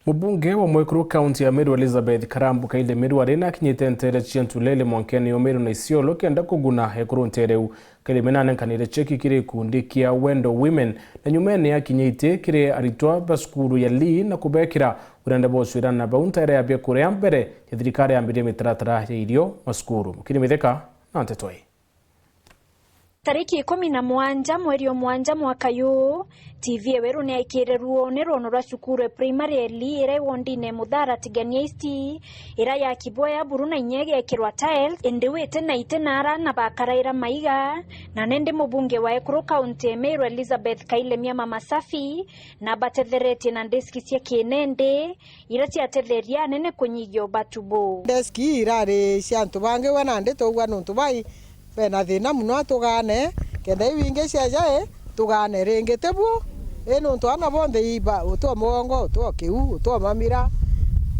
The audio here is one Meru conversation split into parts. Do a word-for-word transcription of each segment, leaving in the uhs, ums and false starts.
Mubunge wa mwekuru kaunti ya Meru Elizabeth Karambu Kaile Meru ari nakinyite nteere cia Ntulele mwankene ya Meru na Isiolo kenda kuguna ekuru nteere u. Kaile Meru nanenkanire cheki kiri gikundi kia Wendo Women, na nyumene akinyite kiri aritwa ba cukuru ya Lee na kubekira urende bocwirana bau nteere ya biakuria mbere ya thirikari yambirie mitaratara ya irio macukuru. Mukiri Mitheka na nteto ii. Tariki ikumi na mugwanja mweri o mugwanja mwaka yuu, T V e Weru niaikire ruo ni rwono rwa cukuru e primary e Lee ira i wondine e Muthara Tigania East, ira yakibwa ya buru na inya igekirwa tiles, indi wite na iti na ara na bakaraira maiga, na nindi mubunge wa ekuru kaunti e Meru Elizabeth Kaile Mia Mama Safi, na batetheretie na deski cia kinende, ira ciatetheria anene kunyigia ubatu buu. Deski ii irari cia antu bangi, we nandi twaugua nuntu bai bena thina muno, atugane, kenda iu ingi ciaja i, tugane ringi. Ti bu, i nuntu ana bonthe iba, uti o mugongo, uti o kiu, uti o mamira,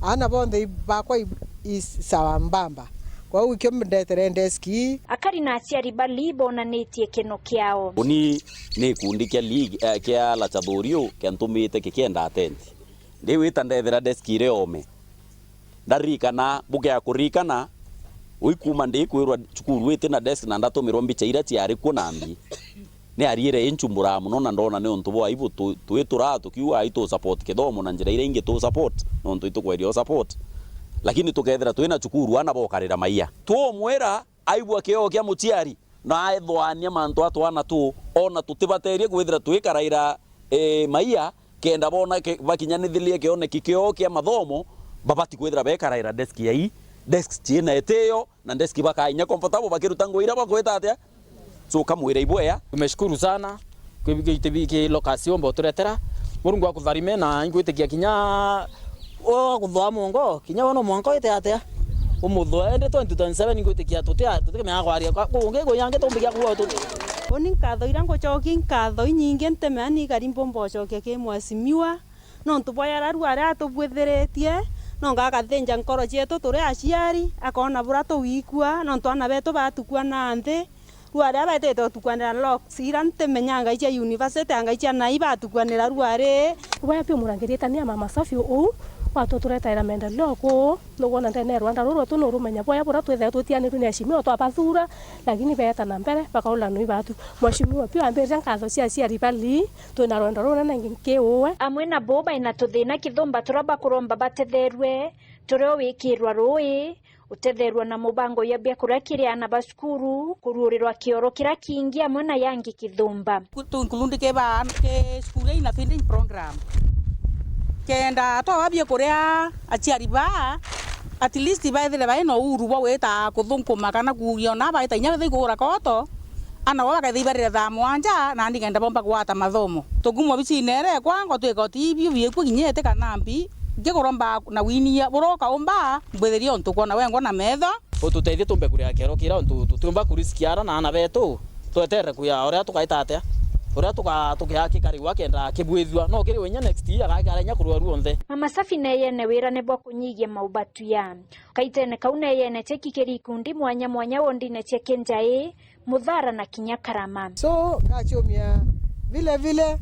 ana bonthe i-, bakwa i, i sawa mbamba. Kwou ikio ndetere deski ii. Akari na aciari ba Lee bonanitie kino kiao. Uni ni gikundi kia Lee, eh, kia Lachathurio kiantumite kikienda atenti. Ndi wita ndethira deski iri ome. Ndaririkana, bukea kuririkana, ui kuuma ndikwirwa cukuru iti na desk na ndatumirwa mbicha iria ciari kuo nambi. Ni ariire inchumbura muno na ndona ni untu bwa aibu tu-, twi turaa tukiuga ai tu support kithomo na njira iria ingi tu support, nontu itukweria u support. Lakini tukethira twina cukuru ana bokarira maia. Twomwira aigua kioo kia muciari, na aethwania mantu a twana tuu, ona tutibaterie kwithira twikaraira, eh, maia, kenda bona ke-, bakinyanithirie kioneki kioo kia mathomo, babati kwithira bekaraira desk ya ii, desk ciina itio, na desk bakainya comfortable bakiruta nguo iria bakwita atia? So, kamwira ibwea. Tumeshukuru sana. Kwi, kwi, kwi, kwi locus yomba uturetera. Murungu akutharime na ingwitikia kinya o kuthoa mungo, kinya we no mwanka wite atia? Umuthoe, indi twenty twenty-seven ingwitikia tutia, tutikimenya kwaria kwa, kungi kuyangi tumbigia kuwa tu. Uni nkatho iria ngucokia, nkatho inyingi ntimenya ni ikari mbumba ucokia ki mheshimiwa, nontu bwa yara rua aria atubwithiritie, no ngagathinja nkoro cietu turi aciari, akona bura tuwikua, nontu ana betu batukua na nthi. Rua ria betite utukwanira locks ira ntimenya ngai cia university, ngai cia nai batukwanira rua ri. Bwaya pia murangirita ni a Mama Safi uu, watuturetaira maendeleo kuu. Nugwona ndene ya rwanda ruru tu nurumenya bwaya bura twithira twitianirwe ni aheshimiwa twabathura, lakini beeta na mbere bakaula nui batu. Mheshimiwa pia ambiriria nkatho cia aciari ba Lee, twina rwendo runene nki uwe. Amwe na bo baina tuthina kithumba turia bakuromba batetherue, turio wikirwa rui, utetherua na mubango ya biakuria kiri ana ba cukuru, kuruurirwa kioro kiria kingi amwe na yangi kithumba. Ku-, tu include ke ba, ke cukuru ina feeding program. Kenda twaba biakuria aciari baa, at least baithire bai na uhuru bwa gwita kuthunkuma kana kuuria ona baita inya bethai kugura koto, ana bo bakaithai barire thaa mwanja, nandi kenda bomba gwata mathomo. Tukumwa bicine ere kwa ngo twika uti ibio biekua kinya iti kana mbi, ngikuromba na winia buroka umba, mbwithirie untu kwona wengwa na metho. Ututethie tumbe kuria kiero kira untu tutiumba kuriski ara na ana betu, tweterere kuya uria tugaita atia, uria tuga-, tugiakika riu akenda akibwithua, no kiri winya next year agakara inya kurua ruonthe. Mama Safi neyene wirane bwa kunyigia maubatu ya. Kaitene kau neyene cheki kiri ikundi mwanya mwanya wondine cia Kinjai, Muthara na kinya Karama. So, ngachumia vile vile,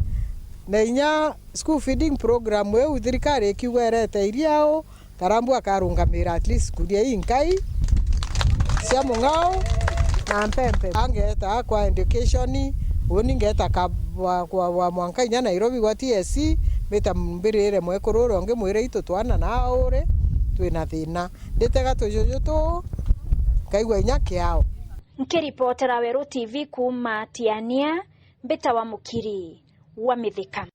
na inya school feeding program iu thirikari ikiuga irete iria au, Karambu akarungamira at least kuria ii nkai cia mung'ao na mpempe. Angeta kwa education, uni ngeta ka-, wa, wa, wa mwanka inya Nairobi gwa T S C, mbita mbirire mwekuru uria ungi mwire itu twana na auri twina thina. Nditega tujuju tuu, nkaigua inya kiao. Nkiripotera Weru T V kuuma Tiania, mbitawa Mukiri wa Mithika.